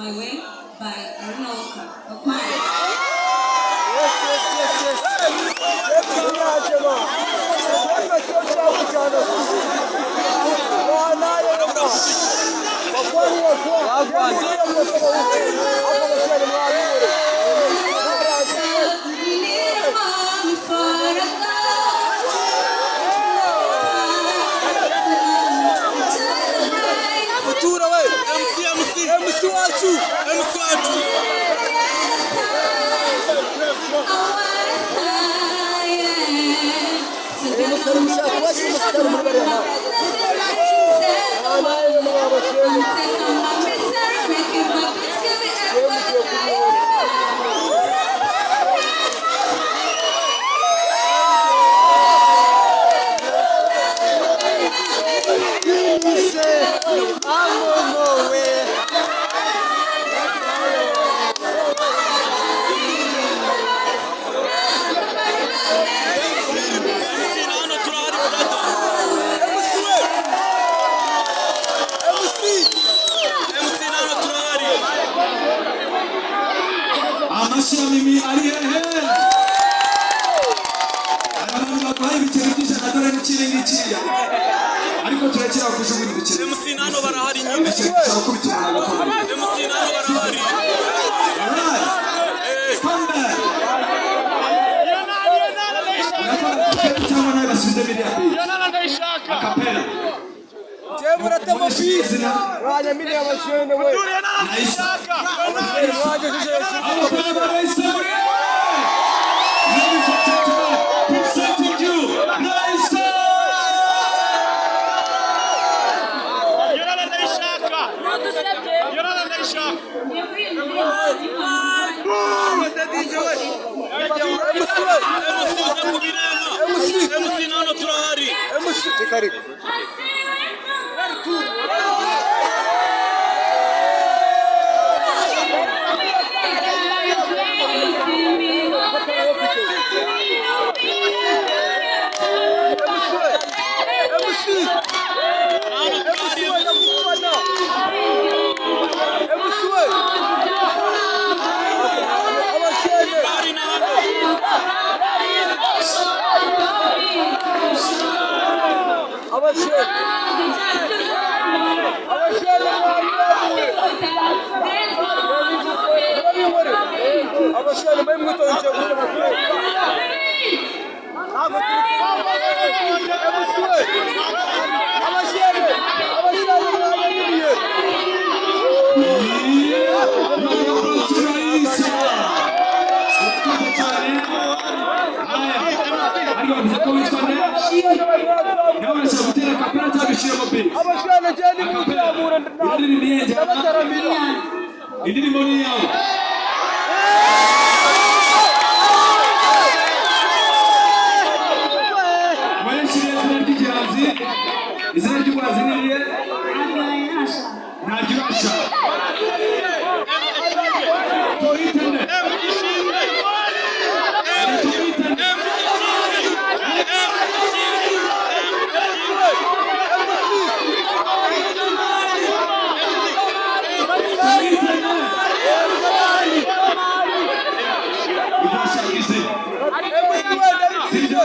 My Way by Aruna Walker. Bakware. Yes. Futura we MC MC MC wacu MC wacu. MC na hano turahari, brother. MC we MC MC na hano turahari. Amashyi ya Mimi ari hehe? Hari abantu baguhaye ibiceri by'ijana, dore n'ikiri ngikiriya, ariko turekera kujugunya ibiceri. MC na hano barahari nyine. Ibiceri bishobora kubita umuntu agakomereka. MC na hano barahari. Alright. Stand by. Urakora cyangwa nawe basubize biriya beat acapella. Izina? Nice. Abafana ba Raisa muri? Ladies and gentlemen, presenting you Raisa! MC uza kubireba. MC na hano turahari. Na hano turahari, MC. Turahari na hano. Abashana bari mwitonze gusa. Abashana, abashana mwanyamiye. Raisa! Urakoze cyane. Haya. Ariko bavuze ko witwa nde? Nawe urashaka gutera acapella cyangwa ushyiremo beat? Abashana cyane muzamura. Uraririmba iyihe njyana? Ndabataramira. Indirimbo ni iyawe. Wayashyiriye izina ry'igihanzi, izina ry'ubuhanzi ni irihe? Ntaryo urasha. Tuhitane. M Ishimwe M. Tuhitane. M Ishimwe, M Ishimwe, M Ishimwe. Tuhitane. Uzashaka izina, sibyo?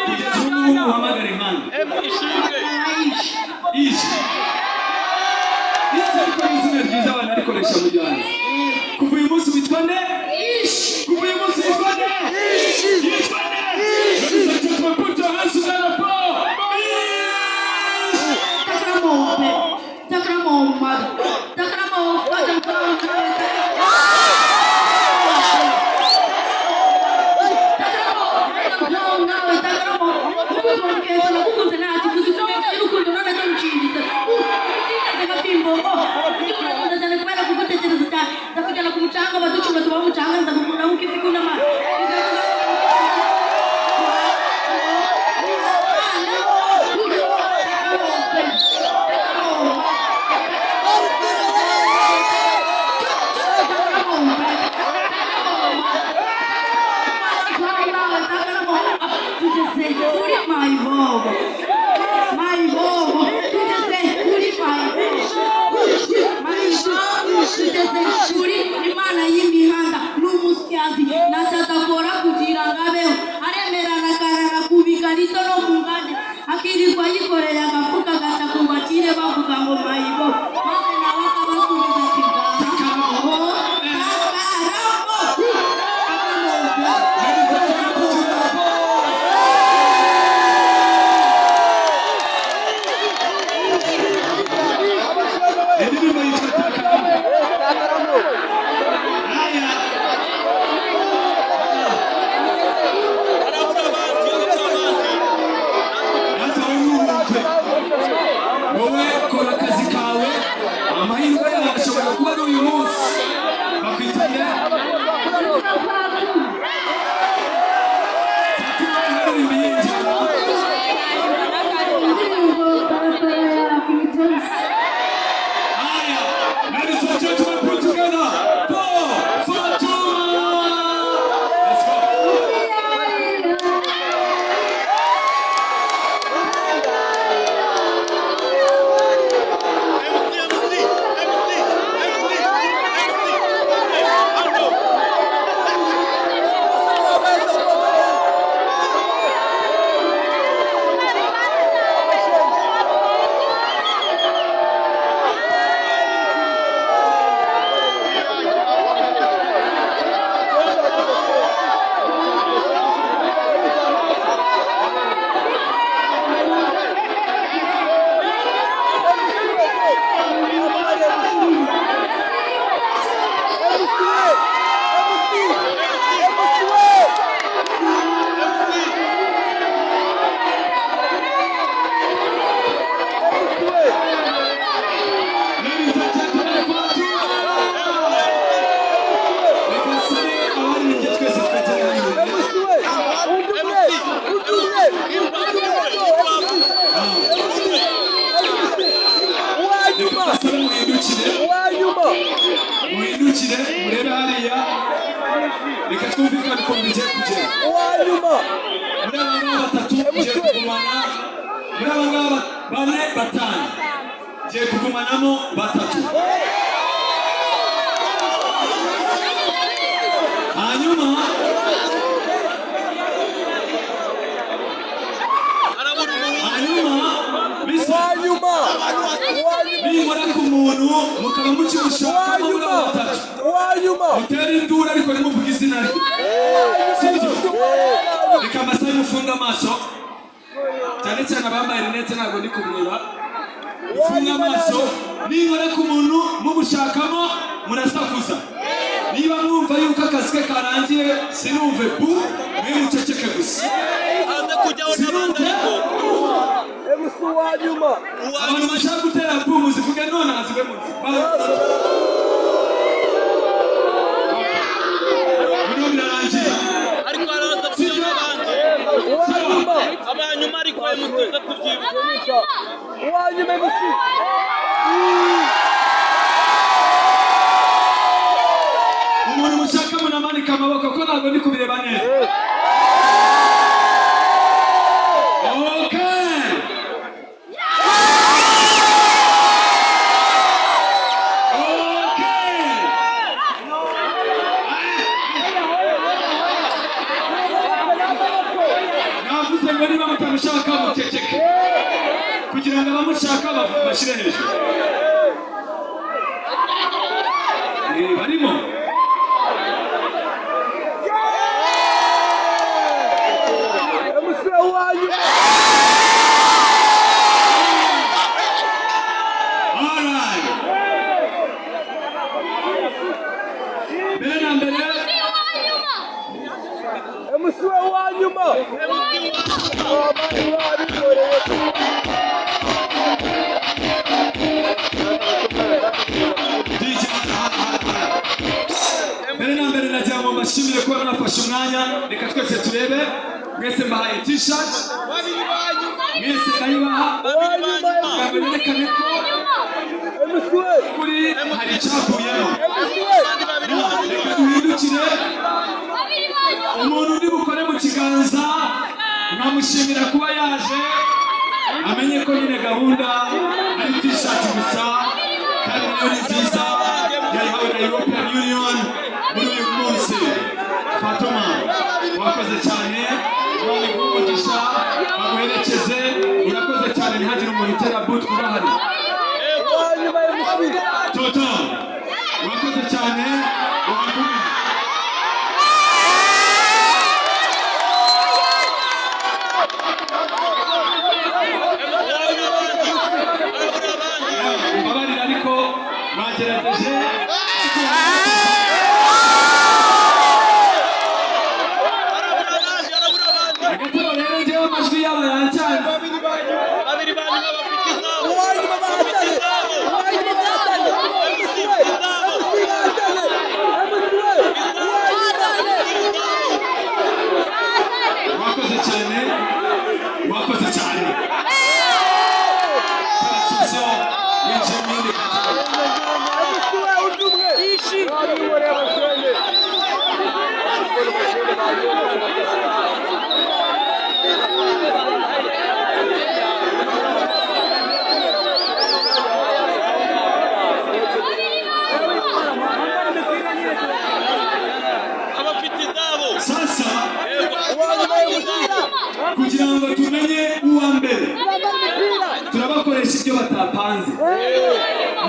Kugeza ubu ngubu uhamagare nkande? M Ishimwe. Ije Ije, ariko ni izina ryiza banarikoresha mu gihanzi. Kuva uyu munsi witwa nde? Kuva uyu munsi witwa nde? Yitwa nde? Ladies and gentlemen, put your hands together for Ish! Takramo, takramo, takramo, takramo. Nzakujyana ku mucanga, baducunga tubaho umucanga, nzagukunda nk'uko ifi ikunda amazi. Tugeze kuri mayibobo. twumvikane ukuntu bigiye kugenda. Uwa nyuma. Muri aba ngaba batatu ngiye kugumana, muri aba ngaba bane, batanu, ngiye kugumanamo batatu. Hanyuma Arabura umuhungu. Hanyuma bisa Uwa nyuma. Uwa nyuma. nibura ku muntu mukaba Uwa mukimushakamo muri nyuma. abo batatu, Uwa nyuma. mutere induru ariko ntimuvuge izina rye. Sibyo? Reka amasaha, mufunge amaso, cyane cyane abambaye rinete, ntabwo ndi kubireba. Mufunge amaso. Nibura ku muntu mumushakamo, murasakuza. Niba mwumva yuko akazi ke karangiye, sinumve bu, mwe muceceke gusa. Haze kujyaho n'abandi ariko. MC wa nyuma. Uwa Abantu nyuma. bashaka gutera bu, muzivuge none, zive mu nzu. Bino birarangiye. Ariko haraza kujyaho n'abandi. Uwa nyuma. Abanyuma ariko MC uze kubyibuka. Uwa nyuma MC. Umuntu mushaka munamanika amaboko, ko ntabwo ndi kubireba neza. Okay. Okay. Navuze ngo niba mutamushaka muceceke, kugira ngo abamushaka bashyire hejuru. Barimo. MC wa nyuma. Alright. Mbere na mbere MC wa nyuma. Abandi babikoreye. DJ, mbere na mbere nagira ngo mbashimire kuba mwafashe umwanya. Reka twese turebe. Mwese mbahaye t-shirt, Babiri ba nyuma. mwese ndayibaha Uwa nyuma. kugira ngo nerekane ko MC we. kuri hari icyavuyemo. MC we. Abandi babiri ba nyuma. Reka duhindukire. Umuntu uri bukore mu kiganza nkamushimira kuba yaje, amenye ko nyine gahunda ari t-shirt gusa, kandi nayo ni nziza, yayihawe na European Union muri uyu munsi. Fatuma, wakoze cyane. Imana iguhe umugisha, baguherekeze. Urakoze cyane. Ntihagire umuntu utera boot kuba hari. Uwa nyuma MC. Toto, urakoze cyane, wahagume. Arabura abandi. Arabura abandi. Mbabarira, ariko bagerageje. Arabura abandi. Arabura abandi. Agatebo rero, njyewe amajwi yabo yancyanze. Babiri ba nyuma bafite izabo. Uwa nyuma bahatanye. Uwa nyuma bahatanye. MC we. MC bahatanye. MC we. Uwa nyuma. Wakoze cyane, wakoze cyane. Félicitations, winjiye mu yindi category. MC we undi umwe. Babikoreye abashenge. Abafite izabo. Sasa Yego. Uwa nyuma MC. kugira ngo tumenye uwa mbere, turabakoresha ibyo batapanze.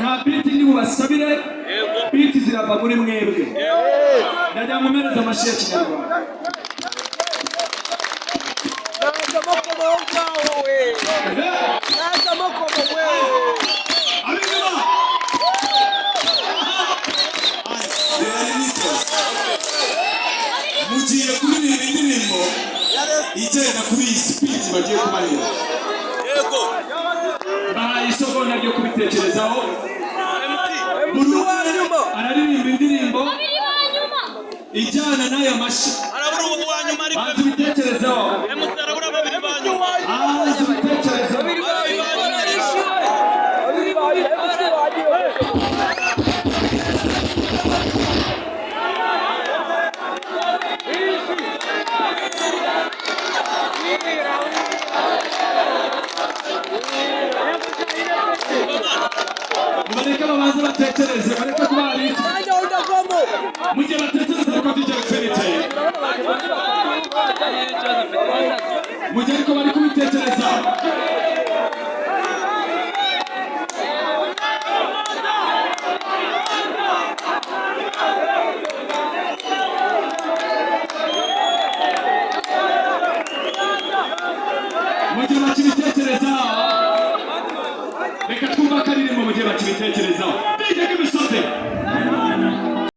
Nta beat ntibubasabire. Yego. Beat zirava muri mwebwe. Ndajya mumereza amashyi ya kinyarwanda. Naza makoma aho ngaho we. Naza makoma we. Ab'inyuma. Reba imyitozo. Mugiye kuririmba indirimbo igenda kuri iyi speed bagiye kubareba. Yego. Bahaye isogonda ryo kubitekerezaho. MC. Buri MC wa umwe nyuma. araririmba indirimbo ijyana n'aya mashyi. Arabura uwa nyuma ariko. Banza ubitekerezeho. MC arabura babiri ba nyuma. Banza ubitekerezeho. Babiri ba nyuma ariko. Babiri ba nyuma. MC wa nyuma. Mubitekerezaho.